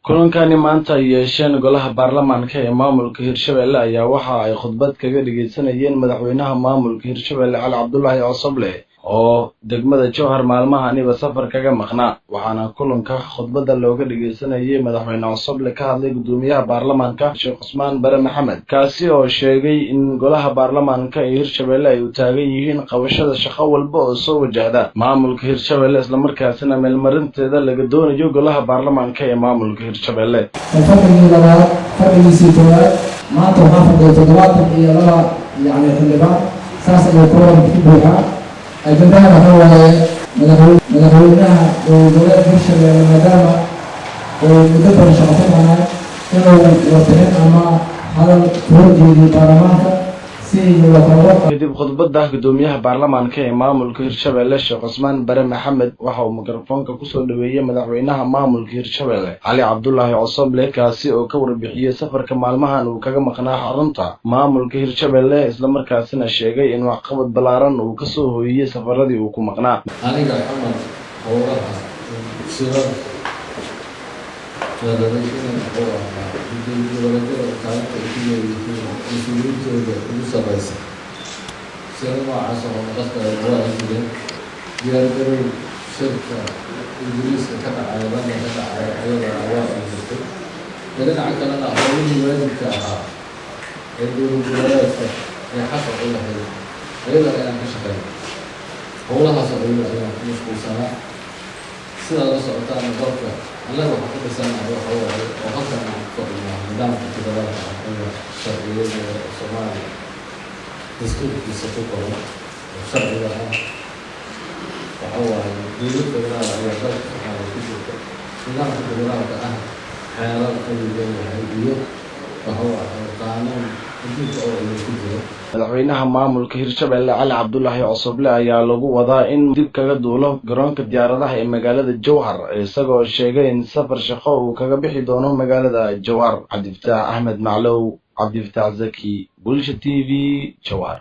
Kulankani maanta ay yeesheen golaha baarlamaanka ee maamulka Hirshabelle ayaa waxa ay khudbad kaga dhageysanayeen madaxweynaha maamulka Hirshabelle Cali Cabdulaahi Cosoble oo degmada Jowhar maalmahaniba safar kaga maqnaa. Waxaana kulanka khudbadda looga dhageysanayay madaxweyne Cosoble ka hadlay guddoomiyaha baarlamaanka Sheekh Cusmaan Bare Maxamed, kaasi oo sheegay in golaha baarlamaanka ee Hirshabelle ay u taagan yihiin qabashada shaqo walba oo soo wajahda maamulka Hirshabelle, islamarkaasina meelmarinteeda laga doonayo golaha baarlamaanka ee maamulka Hirshabelle. Fadhigii labaad, fadhigiisii koowaad maanta waxaa fadhiya 72 yani xildhibaan, saas ayuu kooranka ku buuxaa. Ajandahan waxaa waaye madaxweynaha dowlad goboleedka Hirshabelle, maadaama uu muddo badan shaqo ka maqnaay, inuu warbixin ama hadal ku horjeediyo baarlamaanka si loo kala. Kadib khudbadda guddoomiyaha baarlamaanka ee maamulka Hirshabelle Sheekh Cusmaan Bare Maxamed, waxa uu mikrofoonka kusoo dhaweeyey madaxweynaha maamulka Hirshabelle Cali Cabdulaahi Cosoble, kaasi oo ka warbixiyey safarka maalmahan uu kaga maqnaa xarunta maamulka Hirshabelle, islamarkaasina sheegay in waxqabad ballaaran uu kasoo hooyiyey safaradii uu ku maqnaa. Aniga camal howlaha shirar la rabay inay muxuu ahaa gudoomiye goboleedyada kaalinta ay ku leeyihiin mas-uuliyiintooda ugu sarreysa, shirar noocaas oo naqasbaya waa ay jireen. Diyaargarow shirka Ingiriiska ka dhacaya, London ka dhacaya, ayadana waa ay jirtay. Dhinaca kalena howlihii waajibka ahaa ee dowlad goboleedka ee xaqa u lahayd ayadana inaan ka shaqeyno, howlahaas oo dhan ayaan ku mashquulsanaa. Sidaa la socotaana dalka annaga waxaan ku dhisanahay waxa waaye oo halkan aan ku fadhinaa nidaamka federaalka ah ee sharciyada Soomaaliya dastuurkiisa ku qoran oo sharciga ah. Waxa waaye dowlad federaal ayaa dalka Soomaaliya ku jirta. Nidaamka federaalka ah xeerar ayuu leeyahay iyo waxa waaye qaanuun adduunka oo idin ku jiro. Madaxweynaha maamulka Hirshabelle Cali Cabdulaahi Cosoble ayaa lagu wadaa in dib kaga duulo garoonka diyaaradaha ee magaalada Jowhar, isagoo sheegay in safar shaqo uu kaga bixi doono magaalada Jowhar. Cabdifataax Axmed Maclow, Cabdifataax Zaki, Bulsha TV, Jowhar.